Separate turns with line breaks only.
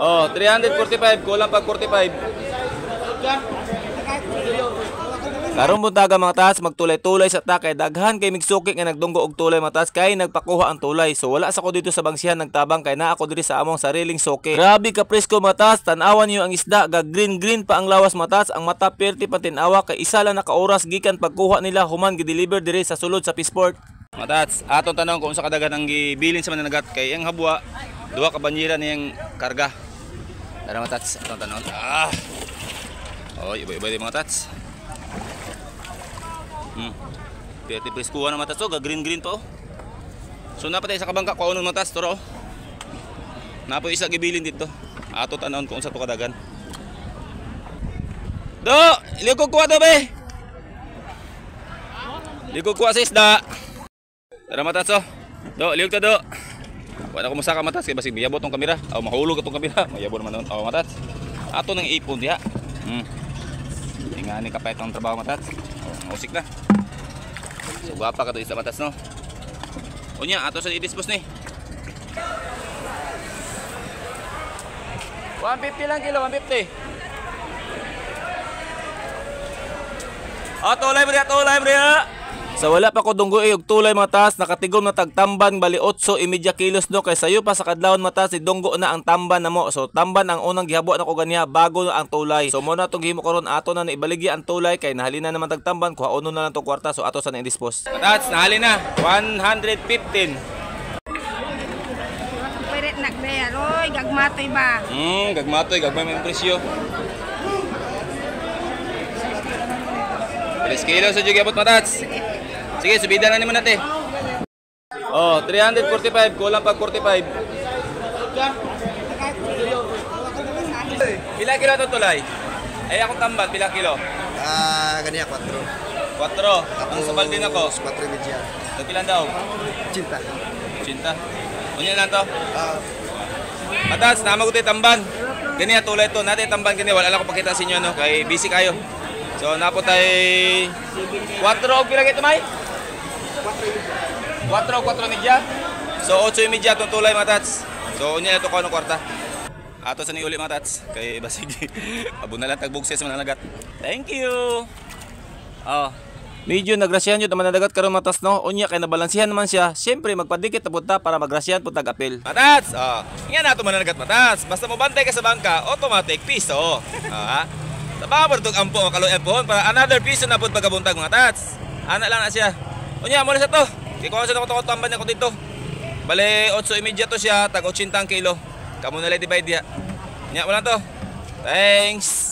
Oh, 345, kulang pag 45. Karong buntaga mga tats, magtulay-tulay sa ta kay daghan kay migsuki nga nagdunggo og tulay mga tats kay nagpakuha ang tulay. So wala sa ko dito sa bangsihan nagtabang kay naa ako diri sa among sariling suki. Grabe ka presko mga tats, tan-awan niyo ang isda, ga green green pa ang lawas mga tats, ang mata perti pa tin-awa kay isa lang naka oras gikan pagkuha nila human gi-deliver diri sa sulod sa Fishport. Mga tats, atong tanong kung unsa kadaghan ang gibilin sa mananagat kay ang habwa duha ka banyera niyang karga. Tara mga tats, atong tanong. Ah. Oh, iba-iba din mga tats. Pwede preskuhan na matas, oh, green green pa oh. So napatay sa kabangka ko unong matas toro. Napo isa gibilin dito. Ato tanawon kung unsa to kadagan. Do, ligo kuha do be. Ligo kuha sa isda. Tara matas oh. Do, liog ta do. Wala ko masaka matas kay basig miyabot tong kamera. Aw mahulog atong kamera. Mayabot naman noon. Aw matas. Ato nang ipon diha. Ingani kapay tong trabaho matas. Oh, usik na. So gwapa ka to isa matas no. Unya ato sa i-dispose ni. 150 lang kilo, 150. Oh, tulay bre, tulay bre. Sa wala pa ko dunggoy og tulay mga tas, nakatigom na tagtamban bali 8.5 kilos no kay sayo pa sa kadlawon matas dunggo na ang tamban namo. So tamban ang unang gihabo nako ganiha bago ang tulay. So mo na tong gihimo karon ato na ibaligya ang tulay kay nahalina naman tagtamban, kuhaono na lang tong kwarta so ato sa na i-dispose. Matas nahalin na 115.
Pirit nagbayar oy, gagmatoy ba?
Gagmatoy, gagmay man presyo. 3 kilos sa jud matats. Sige, subida na nimo nate. Oh, 345, kulang pag 45. Pila kilo to tulay? Ay akong tamban, pila kilo?
Ah, ganiya 4.
4. Ang sabal din ako.
4.5.
So pila daw?
80.
80. Unya lang to. Matats, nama ko tamban. Ganiya tulay to, nate tamban gani wala lang ko pakita sa inyo no kay busy kayo. So napo tay 4 og pila kay tumay? 4 og 4.5. So 8.5 itong tulay mga tats. So unya na to ko anong kwarta. Ato sa ni uli mga tats kay basig abo na lang tagbugses mananagat. Thank you. Oh. Medyo nagrasyahan yun naman nadagat karon matas no. Unya kay nabalansihan naman siya. Siyempre magpadikit na punta para magrasyahan pud tag-apil. Matats. Oh. Nga nato mananagat matats. Basta mo bantay ka sa bangka, automatic piso. Ah. Tababor tong ampo makaluyan pohon para another piso na pud pagkabuntag mga tats. Ana lang na siya. Unya mo na sa to. Kay kuha sa ko tamban ako dito. Bale 8.5 to siya, tag 80 ang kilo. Kamo na lang divide diha. Nya mo lang to. Thanks.